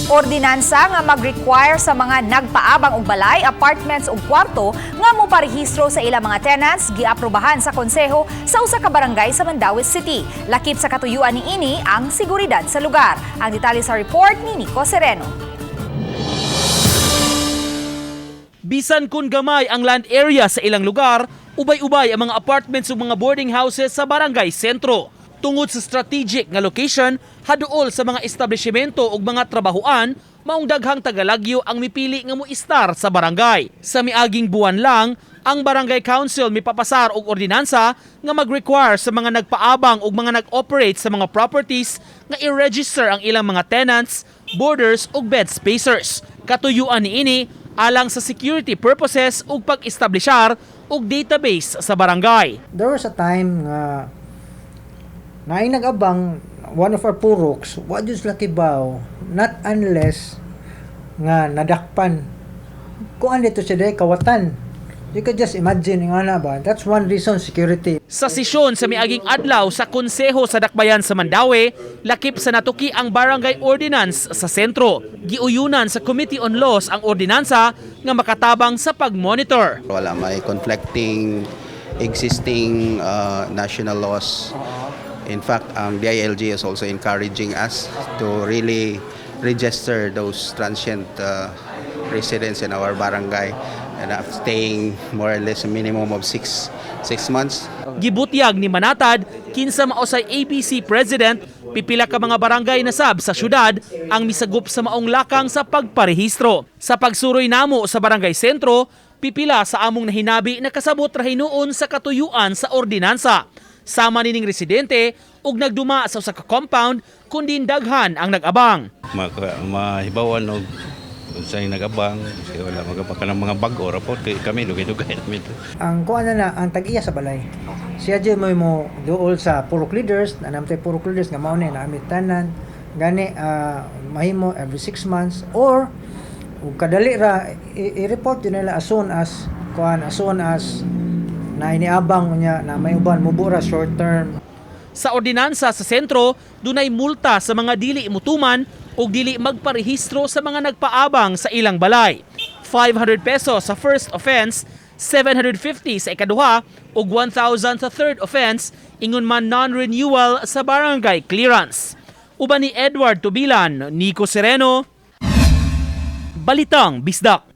Ordinansa nga mag-require sa mga nagpaabang og balay, apartments ug kwarto nga moparehistro sa ilang mga tenants giaprobahan sa konseho sa usa ka barangay sa Mandaue City. Lakip sa katuyuan niini ang seguridad sa lugar. Ang detalye sa report ni Nico Sereno. Bisan kung gamay ang land area sa ilang lugar, ubay-ubay ang mga apartments ug mga boarding houses sa barangay sentro. Tungod sa strategic nga location, haduol sa mga establishmento ug mga trabahuan, maong daghang tagalagyo ang mipili nga mo-istar sa barangay. Sa miaging buwan lang, ang barangay council mipapasar og ordinansa nga mag-require sa mga nagpaabang ug mga nag-operate sa mga properties nga i-register ang ilang mga tenants, boarders ug bed spacers. Katuyuan niini alang sa security purposes ug pag-establishar og database sa barangay. There was a time nga naay nag-abang, one of our puroks, wa jud sila kibaw, not unless nga nadakpan kuan dito siya dahil kawatan. You could just imagine nga na ba. That's one reason, security. Sa sesyon sa miaging adlaw sa Konseho sa Dakbayan sa Mandaue, lakip sa natuki ang barangay ordinance sa sentro. Giuyunan sa Committee on Laws ang ordinansa nga makatabang sa pag-monitor. Wala may conflicting existing national laws. In fact, ang DILG is also encouraging us to really register those transient residents in our barangay and staying more or less a minimum of 6 months. Gibutyag ni Manatad kinsa mausay ABC President, pipila ka mga barangay na sab sa syudad ang misagop sa maong lakang sa pagparehistro. Sa pagsuroy namo sa barangay sentro, pipila sa among nahinabi na kasabot ra hinuon sa katuyuan sa ordinansa. Sama nining residente ug nagduma sa usa ka compound kundi daghan ang nag-abang. Mahibawan og unsay nagabang kasi wala magabang kanang mga bag-o ra po kay kami dugay-dugay namin to. Ang kuan na ang tag-iya sa balay. Siya jud mo duol sa purok leaders, na namtay purok leaders nga mao ni na aming tanan gani mahimo every 6 months or ug kadali ra i-report yun nila as soon as kuan, as soon as na iniabang niya na may uban mubura short term. Sa ordinansa sa sentro, dunay multa sa mga dili mutuman o dili magparehistro sa mga nagpaabang sa ilang balay. 500 pesos sa first offense, 750 sa ikaduha ug 1,000 sa third offense ingon man non-renewal sa barangay clearance. Uban ni Edward Tubilan, Nico Sereno, Balitang Bisdak.